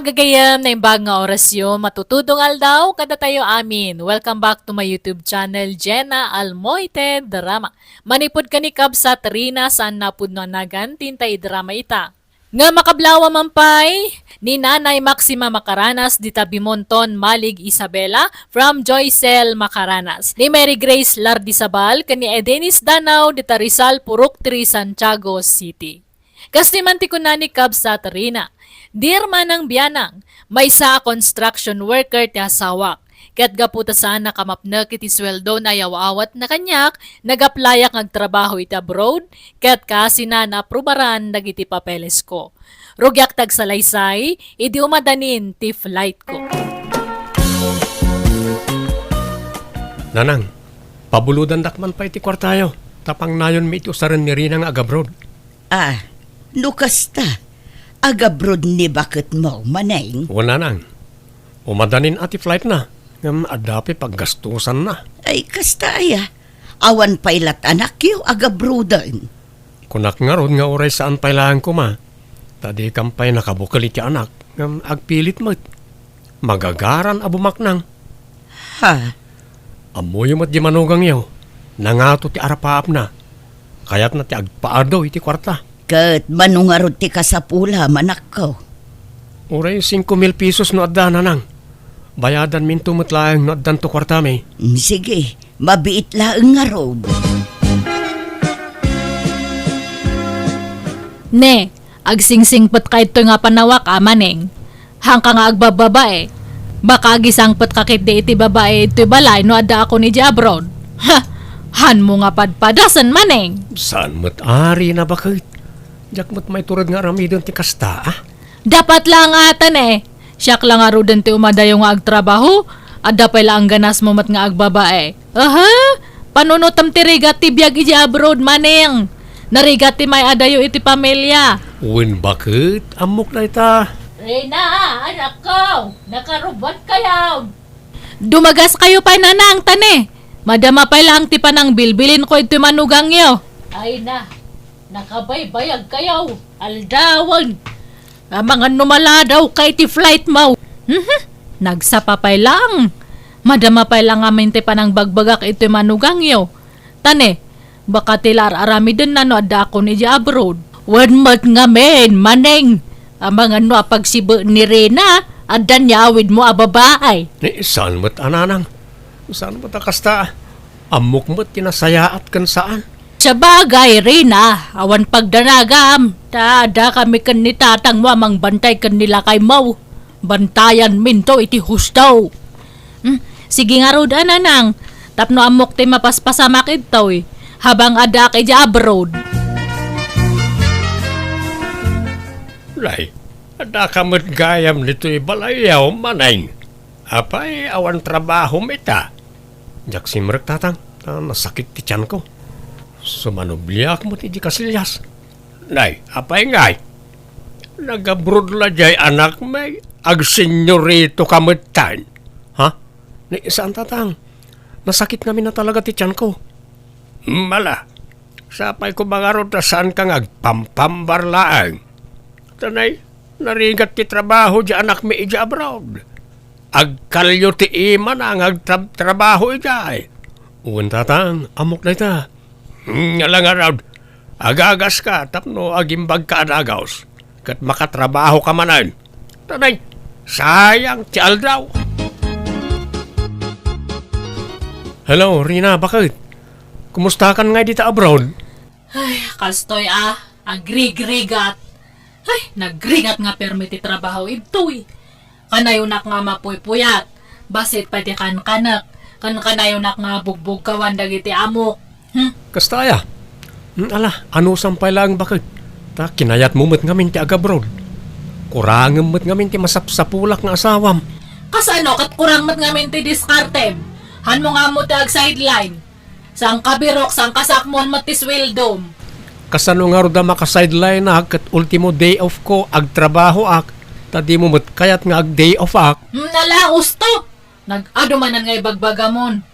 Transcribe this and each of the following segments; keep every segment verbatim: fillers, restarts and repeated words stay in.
Gagayem, naimbag nga orasyo, matutudong aldaw kadatayo amin. Welcome back to my YouTube channel, Jenna Almoite Drama. Manipud ken ni Kabsat Rina, saan napudno a nagan ti intay idrama ita. Nga makablawa man pay ni Nanay Maxima Macaranas, dita Bimonton, Malig, Isabela, from Joycel Macaranas, ni Mary Grace Lardizabal, ken ni Edenis Danao, dita Rizal, Purok three, Santiago City. Kas ti man ti kuna ni Kabsat Rina, "Dear Manang Bianang, maysa a construction worker ti asawak. Ket gapu ta saan a kamapnek iti sueldo nga ayaw-awatna kaniak, nag-applyak nga agtrabaho iti abroad, ket kaasina naaprubaran dagiti papelesko. Rugiak ti agsalaysay, idi umadanin ti flightko." Nanang, pabulodandak man pay ti kuartayo, ta pangnayonmi iti usaren ni Rina nga agabroad. Ah, no kasta, agabroad ni baketmo, Maneng? Wen, Nanang. Umadanin a ti flightna, ngem adda pay paggastusanna. Ay, kasta aya. Awan pay la't anakyo agabroaden. Kunak ngarud nga uray saan pay laeng koma, ta dikam pay nakabukel iti anak, ngem agpilit met. Magagaran a bumaknang. Ha? Ammoyo met di manugangyo, nangato ti arapaapna. Kayatna ti agpaadu iti kuarta. Ket mano ngarud ti kasapula, manakko? Uray singko mil pesos no adda, Nanang. Bayadanminto met laeng no addanto kuartami. Mm, sige, mabiit laeng ngarud. Ne, agsingsingpetka idtoy nga panawak a, Maneng. Haanka nga agbababae. Baka agisangpetka ketdi iti babae idtoy balay no addaakon idiay abroad. Ha! Hanmo nga padpadasen, Maneng. Saan met a, Rina, baket? Diak met maitured nga aramiden ti kasta, a? Dapat laeng atan, e. Siak la ngaruden ti umadayo nga agtrabaho, adda pay laeng ganasmo met nga agbabae. Aha! Panunotem ti rigat ti biag idiay abroad, Maneng. Narigat ti may-adayo iti pamilia. Wen, baket, ammok dayta. Rina, anakko, nakarubbuatkayo. Dumagaskayo pay, Nanang, ta ne. Madama pay laeng ti panangbilbilinko idtoy manugangyo. Ay na, nakabaybayagkayo, aldawen. Amangan no maladawka iti flightmo. Mhm. Nagsapa pay laeng. Madama pay laeng ngamin ti panangbagbagak iti manugangyo. Ta ne, baka ti la ar-aramidenna no addaakon idiay abroad. Wen met ngamin, Maneng. Amangan no apagsibe ni Rina, adda ni awidmo a babae. Ni, saan met a, Nanang? Saan met a kasta? Ammok met ti nasayaat ken saan. Sabagay, Rina, awan pagdanagam. Ta addakami ken ni tatangmo a mangbantay ken ni lakaymo. Bantayanminto iti husto. Hmm, sige ngarud a, Nanang, tapno ammok ti mapaspasamak idtoy, habang addaak idiay abroad. Nay, addaka met gayam ditoy balayyo, Maneng. Apay, awan trabahom ita? Diak simrek, Tatang, ta nasakit ti tianko. Sumanubliak met iti kasilias. Nay, apay ngay? Nagabroad la diay anakmi, agsenyorito ka metten. Ha? Ni, saan, Tatang. Nasakit ngamin a talaga ti tianko. Mala, sapay koma ngarud ta saanka nga agpampambar laeng. Ta nay, narigat ti trabaho diay anakmi idiay abroad. Agkalyo ti imana nga agtrab-trabaho idiay. Wen, Tatang, ammok dayta. Hmm, ala ngarud, agagaska tapno agimbagka a dagus, ket makatrabahoka manen. Ta nay, sayang ti aldaw. Hello, Rina, baket? Kumustakan ngay dita abroad? Ay, kastoy a, agrigrigat. Ay, nagrigat nga permi ti trabaho idtoy. Kanayonak nga mapuypuyat, bassit pay ti kankanek, ken kanayonak nga bugbugkawan dagiti amok. Hmm? Kasta aya? Hmm, ala, anusam pay laeng, baket. Ta kinayatmo met ngamin ti agabroad. Kurangem met ngamin ti masapsapulak nga asawam. Kasano ket kurang met ngamin ti diskartem? Hanmo nga ammo ti agsideline. Saan kabirok, saan kasakmon met ti sueldom? Kasano ngarud a makasideline-ak ket ultimo day off ko, agtrabahoak, ta dimo met kayat nga ag-day off-ak? Hmm, nala, usto! Nag-adu manen nga ibagbagamon.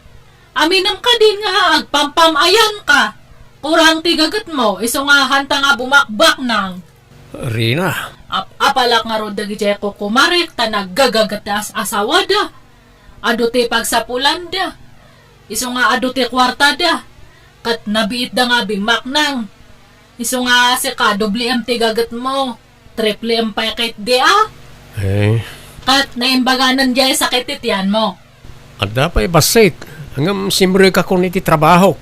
Aminem kadin nga agpampam-ayanka. Kurang ti gagetmo, isu nga hanta nga bumakbaknang. Rina, Ap-apalak ngarud dagidiay kukumarek ta naggagaget ti as-asawada. Adu ti pagsapulanda. Isu nga adu ti kuartada. Ket nabiitda nga bimmaknang. Isu nga sika, doble M ti gagetmo. Triple M pay ket di a. Eh. Ket naimbaganan diay sakit ti tianmo. Adda pay bassit. Ngem simrekakon iti trabahok.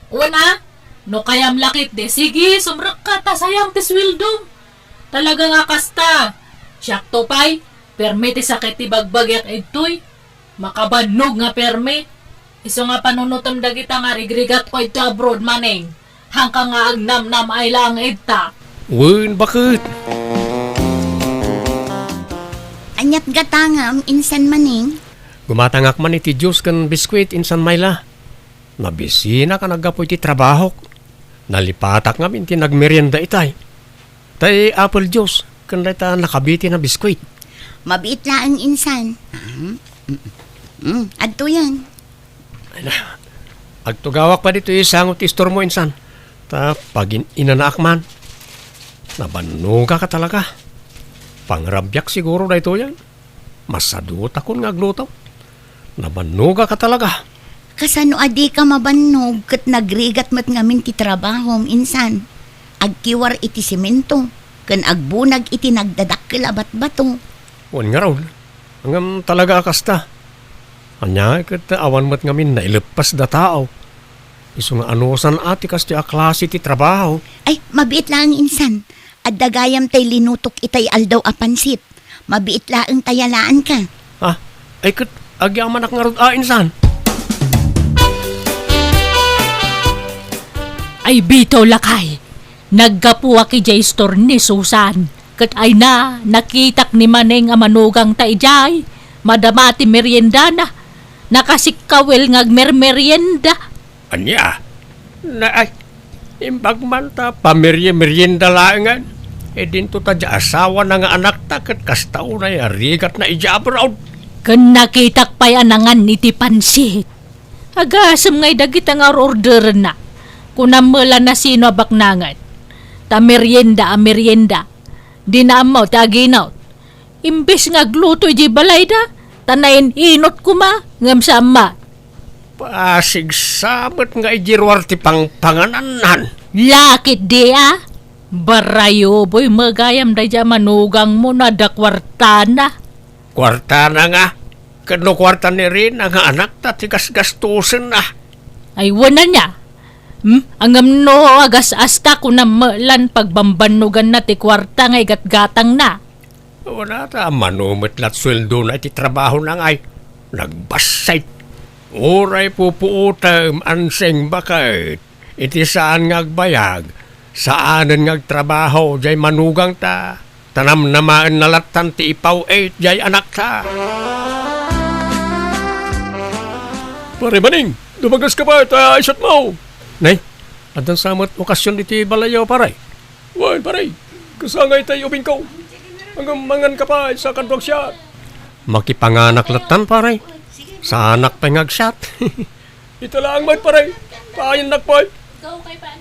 Una, no kayam la ket di, sige, sumrekka ta sayang ti sueldom. Talaga nga kasta. Siakto pay, permi ti sakit ti bagbagiak idtoy. Makabannog nga permi. Isu nga panunotem dagita nga rigrigatko idto abroad, Maneng. Hangka nga agnamnam ay laeng idta. Wen, baket. Aniat gatangam, insan, Maneng? Gumatangak man iti juice ken biskuit, insan Myla. Nabisinak a naggapu iti trabahok. Nalipatak ngamin ti nagmerienda itay. Tay apple juice, ken dayta nakabiti na biskuit. Mabiit laeng, insan. Mm, mm, mm. Adtoyen. Ay na, agtugawak pay ditoy sango ti istormo, insan. Ta pagin-inanaak man. Nabannogak a talaga. Pangrabiak siguro daytoyen. Masadutakon nga agluto. Nabannogak a talaga. Kasano a dika mabannog ket nagrigat met ngamin ti trabahom, insan? Agkiwar iti semento ken agbunag iti nagdadakkel a batbato. Wen ngarud, ngem talaga a kasta. Ania ket awan met ngamin naileppasda tao. Isu nga anusan a ti kastoy a klase ti trabaho. Ay, mabiit laeng, insan. Adda gayam tay linutok itay aldaw a pansit. Mabiit laeng ta yalaanka. Ah, ay ket agyamanak ngarud a, insan. Ay, bitaw, lakay. Naggapuak idiay istor ni Susan. Ket ay na, nakitak ni Maneng a manugangta idiay. Madama ti meriendana. Nakasikkawel nga agmermerienda. Ania? Naay, imbag man ta pamerye-meryenda laengen. Idinto ta diay asawana nga anakta ket kasta unay a rigatna idiay abroad. Ken nakitak pay a nangan iti pansit. Agasem ngay dagita nga or-orderenna. Kunam met la no sino a baknangen. Ta merienda a merienda. Dina ammo ti aginot. Imbes nga agluto idiay balayda, ta nain-inot koma, ngem saan met. Pasigsa met nga idi ruar ti pangpanganannan. Lakit di a? Barayo, boy, magayam daydiay a manugangmo no adda kuartana. Kuartana nga? Ket no kuarta ni Rina nga anakta ti gasgastosenna. Ay, wen ania? Hmm? Ngem no agas-asta, kunam met la no pagbambannoganna ti kuarta nga igatgatangna. Wen a ta, mano met la ti sueldona iti trabahona ngay. Nagbassit. Uray pupuotem, ansing baket. Iti saan nga agbayag, saanen nga agtrabaho diay manugangta, ta namnamaenna lattan ti ipaw-it diay anakta. Pare Maneng, dumagaska pay ta isatmo. Nay, addan sa met okasion iti balayyo, pare? Wen, pare, kasangay tay ubingko. Ngem manganka pay sa kaduak siat. Makipanganak lattan, pare. Saanak pay nga agsiat. Ita laeng met, pare. Paayonnak pay.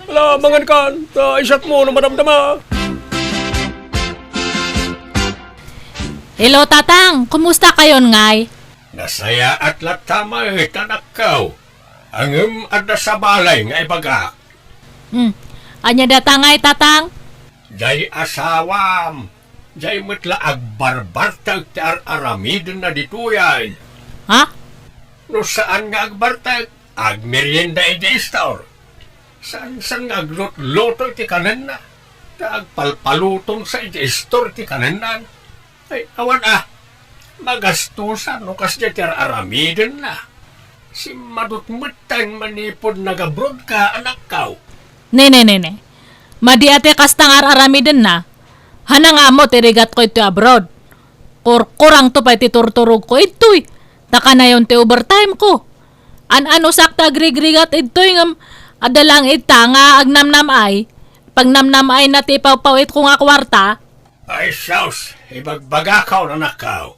Ala, mangankan, ta isatmo no madamdama. Hello, Tatang. Kumusta kayon ngay? Nasayaat latta met, anakko. Ngem adda sa balay nga ibagak. Hmm. Ania dayta ngay, Tatang? Diay asawam, diay met la agbarbartek ti ar-aramidenna ditoyen. Ha? No saan nga agbartek, agmerienda idiay istor. Saan-saan nga aglutluto iti kanenna, ta agpalpaluton sa iti istor iti kanenna. Ay, awan a, magastosan no kasdiay ti ar-aramidenna. Simmadut metten manipud nagabrodka, anakko. Ne, ne, ne, ne. Madi a ti kasta nga ar-aramidenna. Hanang ammo ti rigatko iti abroad. Kurkurangto pay ti turturogko idtoy. Ta kanayon ti overtime ko. An-anusak ta agrigrigat idtoy ngem adda laeng ita nga agnamnam-ay. Pagnamnam-ayna ti ipawpaw-itko nga kuarta. Ay sus, ibagbagakon, anakko.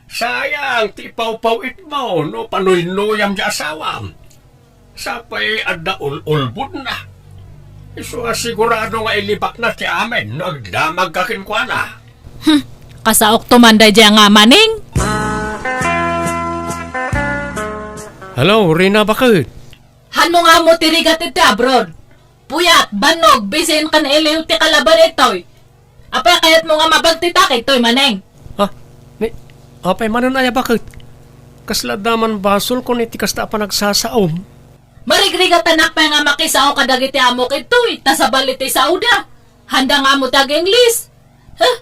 Sayang ti ipawpaw-itmo no panuynuyam ti asawam. Sapay adda ul-ulbodna. Isu a sigurado nga ilibakna ti amin no agdamagka kenkuana. Hmm, kasaokto man daydiay nga Maneng. Hello, Rina, baket? Hanno nga ammo ti rigat iti abroad? Puyat, bannog, bisin ken iliw ti kalaban itoy. Apay kayatmo nga mabagtitak itoy, Maneng? Ha? Ni, apay manen aya, baket? Kasla adda man basolko iti kasta a panagsasaom. Marigrigatanak pay nga makisao kadagiti amok itoy, ta sabali ti saoda. Handa nga ammo ti ag-Ingles. Huh?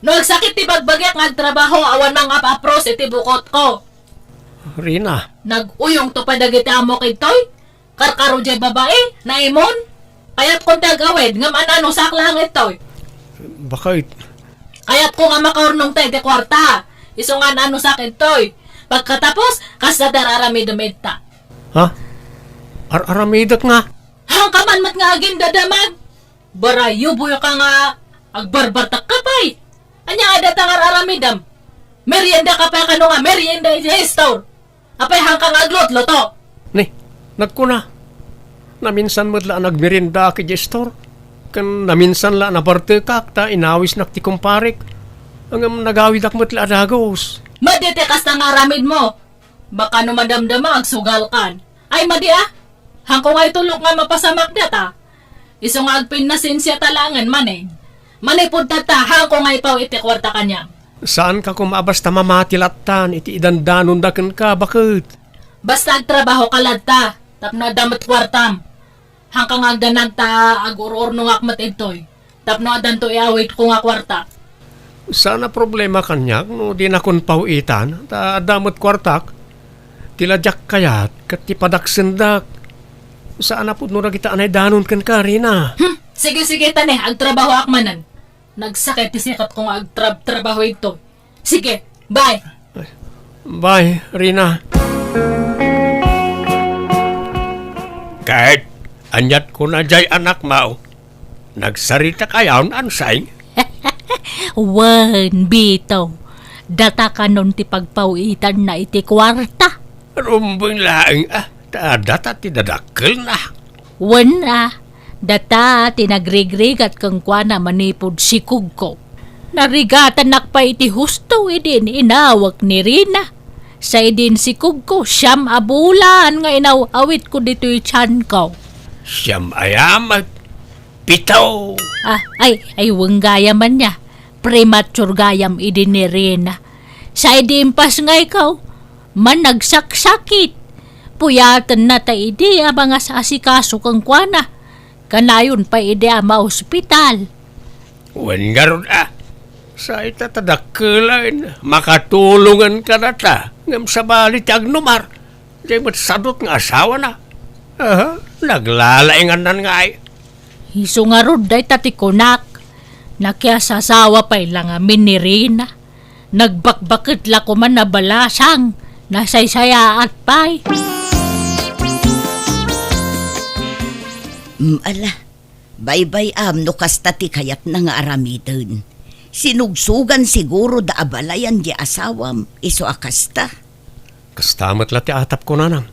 No agsakit ti bagbagiak nga agtrabaho, awan mangap-apros iti bukotko. Rina. Nag-uyongto pay dagiti amok itoy? Karkaro jay babai, naimon? Kayatko ti ag-awid, ngem an-anusak laeng itoy. Baket? Kayatko nga makaurnongta iti kuarta. Isu nga an-anusak itoy. Pagkatapos, kasta ti ar-aramidem ita. Ha? Ar-aramidek nga? Hanka man met nga agindadamag. Barayuboyka nga agbarbartakka pay. Ania nga dayta nga ar-aramidem? Meriendaka pay kano nga merienda iti store? Apay hanka nga aglutluto? Ni, nagkuna, naminsan met la a nagmeriendaak idiay store. Ken naminsan la a nabartekak ta inawisnak ti kumparek. Ngem nagawidak met la a dagus. Madi ti kasta nga aramidmo. Baka no madamdama, agsugalkan. Ay, madi a. Hanko nga itulok nga mapasamak data. Isu nga agpinnasensiata laengen, Maneng. Manipud tatta, hanko nga ipaw iti kuarta kaniam. Saanka koma a basta mamati lattan iti idandanonda kenka, baket? Basta agtrabahoka latta, tapno adda met kuartam. Hanka nga agdanag ta agur-urnongak met idtoy, tapno addanto iawidko nga kuarta. Saan a problema kaniak no dinakon paw-itan, ta adda met kuartak. Ti la diak kayat ket ti padaksendak. Saan a pudno dagita a naidanon kenka, Rina. Hmm, sige, sige, ta ne, agtrabahoak manen. Nagsakit ti sikatko nga agtrab-trabaho idtoy. Sige, bye. Bye, Rina. Ket, aniat kuna jay anakmo? Nagsarita kayon, Ansay? Wen, Bito. Data kanon ti pagpaw-itanna iti kuarta. Rumbeng laeng, a, ta data ti dadakkelna. Wen a, data ti nagrigrigat kenkuana manipud sikogko. Narigatannak pay iti husto idin inawek ni Rina. Sa idin sikogko, siam a bulan nga inaw-awitko ditoy tianko. Siam aya met? Pito! Ah, ay, ay, wen gayam ania. Premature gayam idi ni Rina. Sa idi impas nga ikaw, managsaksakit. Puyatenna ta idi a mangas-asikaso kenkuana. Kanayon pay idi a maospital. Wen ngarud a, sa ita ta dakkelen, makatulongen kadata, ngem sabali ti agnumar, jay met sadut nga asawana. Aha, naglalaingannan nga ay. Isu ngarud dayta ti kunak, nakiasasawa pay la ngamin ni Rina. Nagbakbaket la koman a balasang, nasaysayaat pay. Mm, ala, baybay-am no kasta ti kayatna nga aramiden. Sinugsugan siguro da a balayan di asawam, isu a kasta. Kasta met la ti atapko, nanang.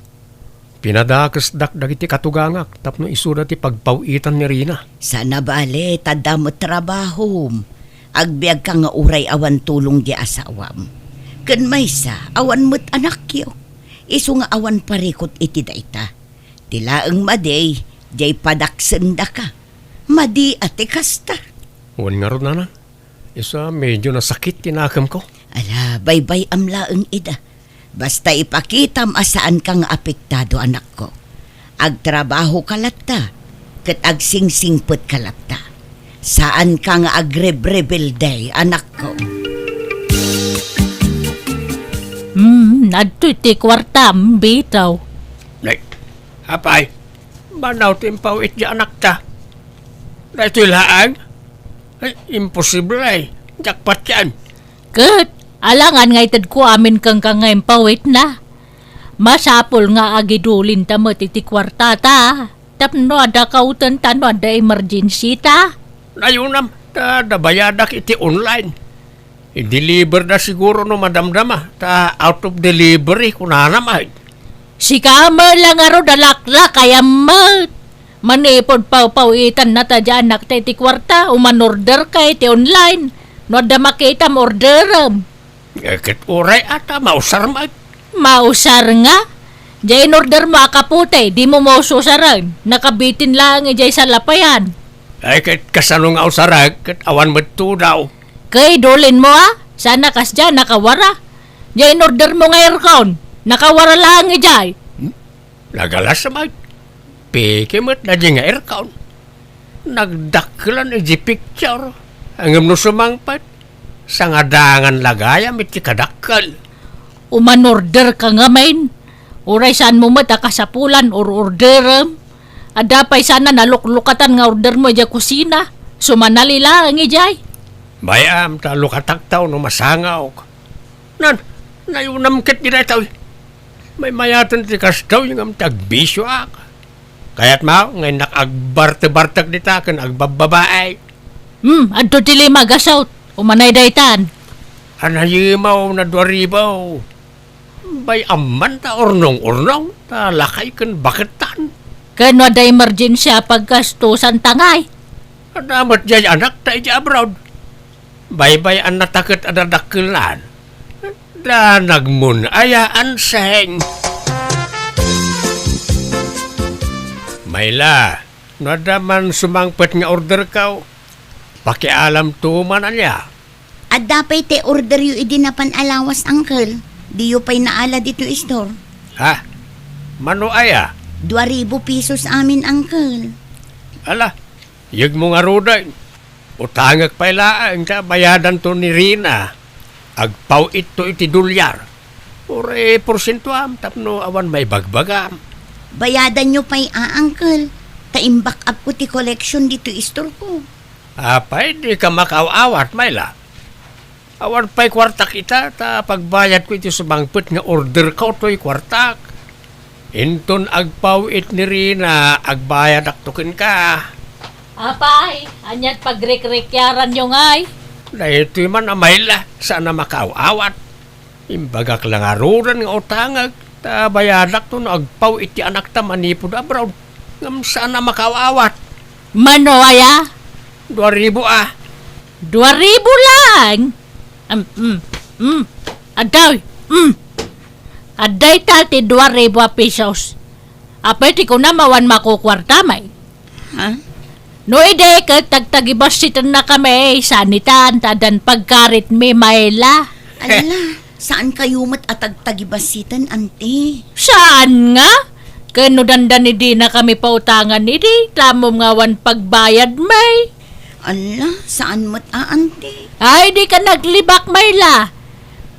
Pinadakesdak dagiti katugangak tapno isuda ti pagpaw-itan ni Rina. Sana bale, ta adda met trabahom. Agbiagka nga uray awan tulong di asawam. Ken maysa, awan met anakyo. Isu nga awan parikut iti dayta. Ti laeng madi, jay padaksendaka. Madi a ti kasta. Wen ngarud, nanang. Isu a medyo nasakit ti nakemko. Ala, baybay-am laeng ida. Basta ipakitam a saanka nga apektado, anakko. Agtrabahoka latta, ket agsingsingpetka latta. Saanka nga agrebrebelde, anakko. Hmm, adtoy ti kuartam, bitaw. Nay, apay, banaw ti impaw-it di anakta. Daytoy laeng? Ay, imposible, ay. Jackpot yan. Ket, alangan nga itedko amin kenka nga impaw-itna. Masapul nga agidulinta met iti kuartata. Tapno adda kautenta no adda emergency ta. Nayunam, ta adda bayadak iti online. I-deliver da siguro no madamdama, ta out of delivery, kunana met. Sika met la ngarud a laklakayam met. Manipud pawpaw-itanna ta diay anakta iti kuarta, uman-order ka iti online. No adda makitam, orderem. Eh, ket uray a ta mausar met. Mausar nga? Diay in-order mo a kapote, dimo maus-usaren. Nakabitin laeng idiay salapayan. Ay, ket kasano nga usarek, ket awan met tudaw? Ket idulin mo, a? Saan a kasdiay a nakawara. Diay in-order mo nga aircon, nakawara laeng idiay. Hmm? Nagalas met. Peke met daydiay nga aircon. Nagdakkelan idiay picture. Ngem no sumangpet, sangadangan la gayam iti kadakkel. Uman-order ka ngamin. Uray saan mo met a kasapulan or orderem. Adda pay saan a naluklukatan nga order mo idiay kusina. Sumanali laeng idiay. Bay-am ta lukatak ta no masangawk. Nan, nayunam ket di daytoy. Maymayaten ti kastoy ngem ti agbisioak. Kayatmo nga innak agbartebartek dita ken agbabbabae. Hmm, adto ti lima gasut. Umanay daytan. Anayimaw na dua ribu. Bay-am man ta urnong-urnong, ta lakay ken baketan. Ken no adda emergency a paggastusan ta ngay? Adda met diay anak ta idiay abroad. Baybay-annata ket adda dakkelnan. Da nagmun-aya anseng. Mayla, no adda man sumangpet nga orderko, pakialamto man ania. Adda pay ti orderyo idi napan a lawas, uncle. Diyo pay naala ditoy store. Ha? Mano aya? Dua ribu pesos amin, uncle. Ala, yegmo ngaruden. Utangek pay laeng ta bayadanto ni Rina. Agpaw-itto iti dolyar. Uray porsientoam tapno awan maibagbagam. Bayadanyo pay a, uncle. Ta imback-upko ti collection ditoy istorko. Apay, dika makaaw-awat, Mayla? Awan pay kuartak ita, ta pagbayadko iti sumangpet nga orderko toy kuartak. Inton agpaw-it ni Rina, agbayadakto kenka. Apay, aniat pagrikrikyaranyo ngay? Daytoy man a Mayla, saan a makaaw-awat. Imbagak la ngaruden nga utangek, ta bayadakto no agpaw-it ti anakta manipud abroad. Ngem saan a makaaw-awat. Mano aya? Dua ribu a. Dua ribu laeng? Am, mm, mm. Adda, mm. Adda ita ti dua ribu a pesos. Apay ti kunam awan makukuarta, May? Ha? No idi ket tagtagibassitennakami, saan itan ta addan pagkaritmi, Mayla. Ala, saan kayo met a tagtagibassiten, anti? Saan nga? Ken no dandani dinakami pautangan idi, tamom nga awan pagbayadmi. Ala, saan met a, anti? Ay, dika naglibak, Mayla.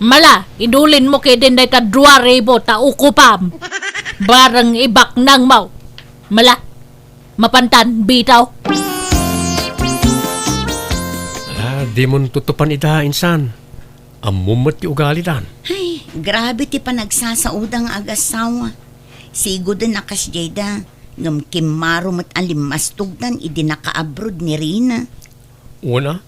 Mala, idulinmo ketdin dayta dua ribu ta ukupam. Bareng ibaknangmo. Mala, mapantan, bitaw. Ala, dimon tutupan ida, insan. Ammom met ti ugalidan. Ay, grabe ti panagsasaoda nga agasawa. Sigoden a kasdiayda, ngem kimmaro met a limmastogdan idi nakaabroad ni Rina. Wen a,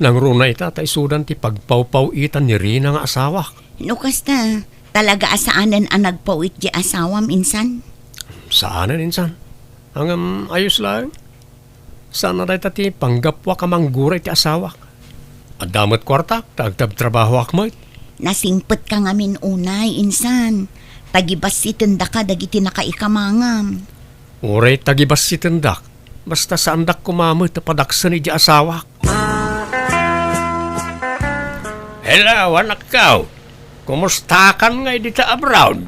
nangruna ita ta isudan ti pagpawpaw-itan ni Rina nga asawak. No kasta, talaga a saanen a nagpaw-it ti asawam, insan? Saanen, insan. Ngem ayos laeng. Saan a dayta ti panggapuak a manggura iti asawak. Adda met kuartak ta agtabtrabahoak met. Nasingpetka ngamin unay, insan. Tagibassitendaka dagiti nakaikamangam. Uray tagibassitendak, basta saandak koma met a padaksen iti asawak. Hello, anakko. Kumustakan ngay dita abroad?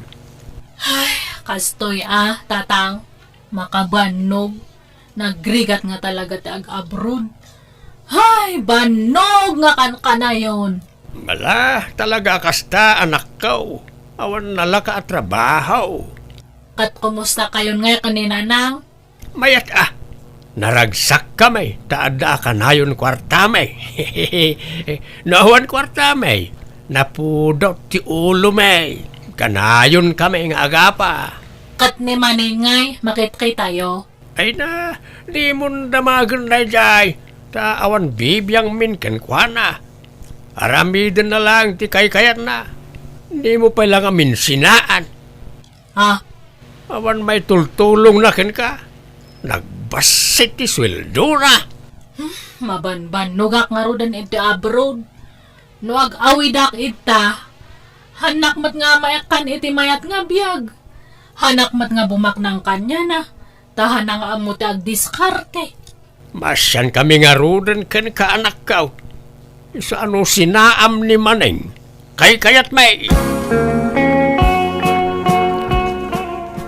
Ay, kastoy a, tatang. Makabannog. Nagrigat nga talaga ti ag-abroad. Hay, bannog nga kankanayon! Ala, talaga a kasta, anakko. Awan nalaka a trabaho. Ket kumusta kayon ngay ken ni Nanang? Mayat a. Naragsakkami, ta adda a kanayon kuartami. No awan kuartami, napudot ti ulomi. Kanayonkami nga agapa. Ket ni Maneng ngay, makitkitayo? Ay na, dimon damagen daydiay, ta awan bibiangmin kenkuana. Aramidenna laeng ti kaykayatna. Dimo pay la ngamin sinaan. Ha? Awan maitultulongna kenka. Nagbassit ti sueldona. Hmm, Mabanbannogak ngaruden iti abroad. No ag-awidak ita, hannak met nga maikkan iti mayat nga biag. Hannak met nga bumaknang kaniana, ta hanna nga ammo ti agdiskarte. Maasiankami ngaruden kenka, anakko. Isu a no sinaam ni Maneng, kaykayatmi.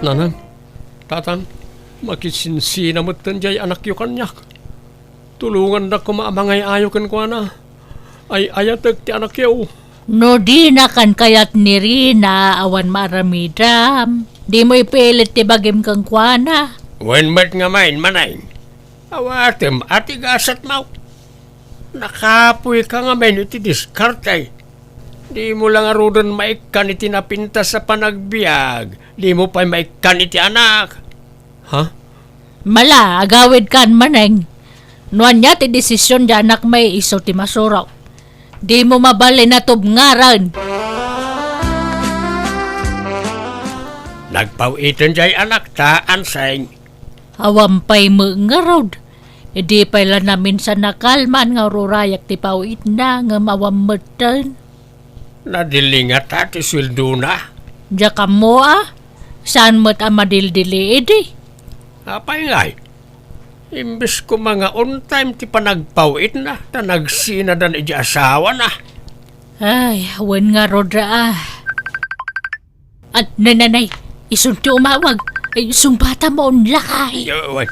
Nanang, tatang, makisinsina metten jay anakyo kaniak. Tulongandak koma a mangay-ayo kenkuana. Ay-ayatek ti anakyo. No dina kankayat ni Rina, awan maaramidam. Dimo ipilit ti bagim kenkuana. Wen met ngamin, Maneng. Awatem a ti gasatmo. Nakapoyka ngamin iti diskarte. Dimo la ngaruden maikkan iti napintas a panagbiag. Dimo pay maikkan iti anak. Ha? Mala, agawidkan, Maneng. No ania ti desisyon ti anakmi, isu ti masurok. Dimo mabalin a tubngaran. Nagpaw-iten jay anakta, Anseng. Awan pay met ngarud. Idi pay la naminsan nakalman nga ururayak ti paw-itna, ngem awan metten. Nadili ngata ti sueldona? Diak ammo a. Saan met a madildili idi? Apay ngay? Imbes koma nga on time ti panagpaw-itna, ta nagsinadan idi asawana. Ay, wen ngarud a. At nananay, isun ti umawag. Ay, sumbata mo, lakay. Yo, wen.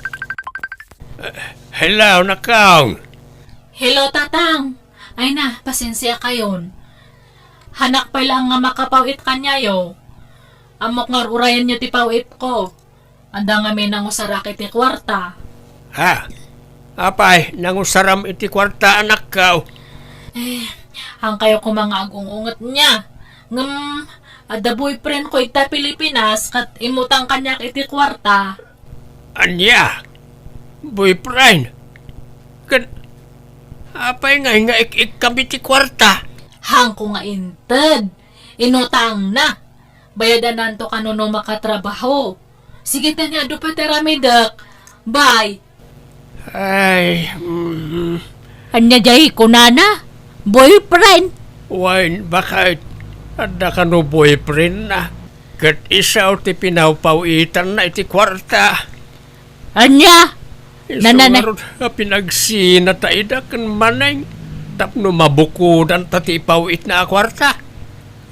Eh, hello, nakong. Hello, Tatang. Ay na, pasensiakayon. Hannak pay laeng nga makapaw-it kaniayo. Ammok nga ur-urayenyo ti paw-itko. Adda ngamin nangusarak iti kuarta. Ha? Apay, nangusaram iti kuarta, anakko? Eh, haankayo koma nga agung-ungetna. Ngem, adda boyfriendko ita Pilipinas, ket immutang kaniak iti kuarta. Ania? Boyfriend? Ket apay ngay nga ik-ikkam iti kuarta? Haanko nga inted. Inutangna. Bayadananto kano no makatrabaho. Sige, ta ania, adu pay ti aramidek. Bye. Ay, mm. Ania jay kunana? Boyfriend? Wen, baket. Adda kano boyfriendna. Ket isu ti pinawpaw-itanna iti kuarta. Ania? Isu ngarud a pinagsinata ida ken Maneng tapno mabukodanta ti ipaw-itna a kuarta.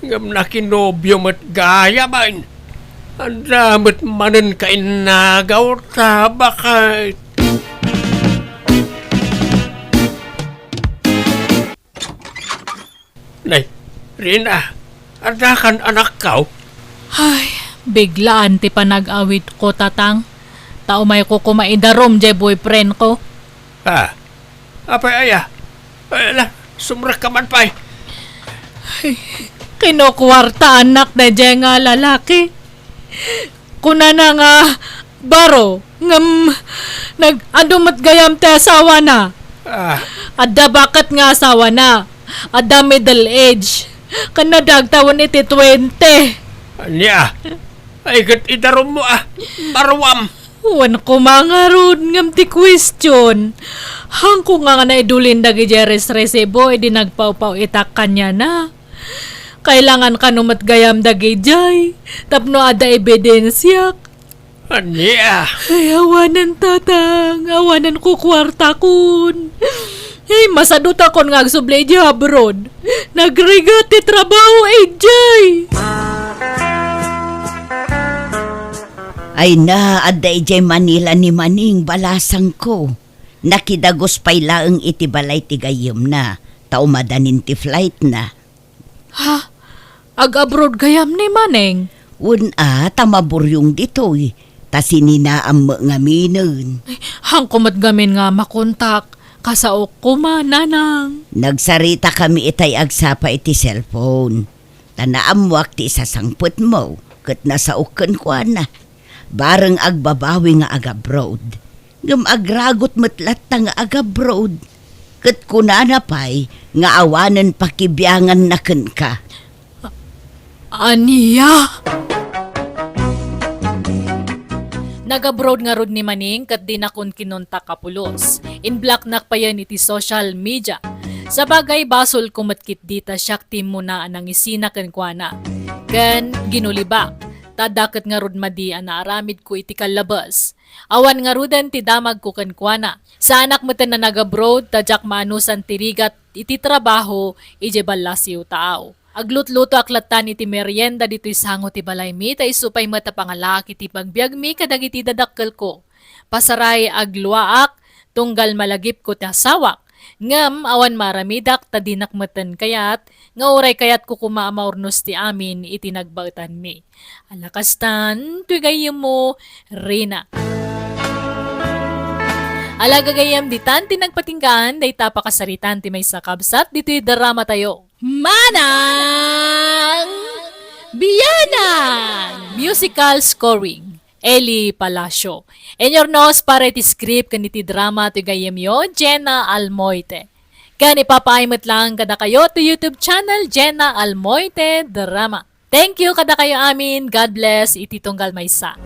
Ngem nakinobio met gayamen. Adda met manen kainnagaw ta baket. Nay, Rina, adda kan anakko? Ay, biglaan ti panag-awitko, Tatang. Ta umayko koma idarum jay boyfriendko. Ah, apay aya? Ay, ala, sumrekka man pay. Ay, kinokuartaannak dayjay nga lalaki. Kunana nga baro, ngem nag-adu met gayam ti asawana. Ah. Adda baket nga asawana. Adda middle age. Ken nadagtawen iti twenty. Ania? Ay, ket idarummo a. Baruam. Wen koma ngarud ngem ti question. Haanko nga nga naidulin dagiti resresibo idi nagpawpaw-itak kaniana. Kailangan kano met gayam dagidiay tapno adda ebidensiak. Ania? Ay, awanen, Tatang. Awanen kukuartakon. Ay, masadutakon nga agsubli idiay abroad. Nagrigat ti trabaho idiay. Ay na, adda idiay Manila ni Maneng, balasangko. Nakidagus pay laeng iti balay ti gayyemna, ta umadanin ti flightna. Ha? Ag-abroad gayam ni Maneng? Wen a, ta maburyong ditoy, ta sininaam met ngaminen. Ay, haanko met ngamin nga makontak, kasaok koma, Nanang. Nagsaritakami itay agsapa iti cellphone. Ta naammoak ti isasangpetmo, ket nasaok kenkuana. Bareng agbabawi nga agabroad. Ngem agragut met latta nga agabroad. Ket kunana pay nga awanen pakibianganna kenka. Ania? Nag-abroad ngarud ni Maning ket dinakon kinontak a pulos. In-blocknak payen iti social media. Sabagay, basolko met ketdi ta siak ti immuna a nangisina kenkuana. Ken ginulibak, ta adda ket ngarud madi a naaramidko iti kallabes. Awan ngaruden ti damagko kenkuana. Saanak metten a nag-abroad ta diak maanusan ti rigat iti trabaho idiay ballasiw taaw. Aglutlutoak lattan iti merienda ditoy sango ti balaymi, ta isu pay met a pangalaak iti pagbiagmi kadagiti dadakkelko. Pasaray, agluaak, tunggal malagipko ti asawak. Ngem awan maaramidak ta dinak metten kayat, nga uray kayatko koma a maurnos ti amin iti nagbaetanmi. Ala kastan, toy gayyemmo, Rina. Ala gagayyem, ditan ti nagpatinggaan, dayta pakasaritaan ti maysa a kabsat ditoy drama tayo. Manang Bianang! Musical scoring, Eli Palacio. Inurnos para iti script ken iti drama ti gayyemyo, Jenna Almoite. Ken ipapaay met lang kadakayo ti YouTube channel, Jenna Almoite Drama. Thank you kadakayo amin. God bless iti tunggal maysa.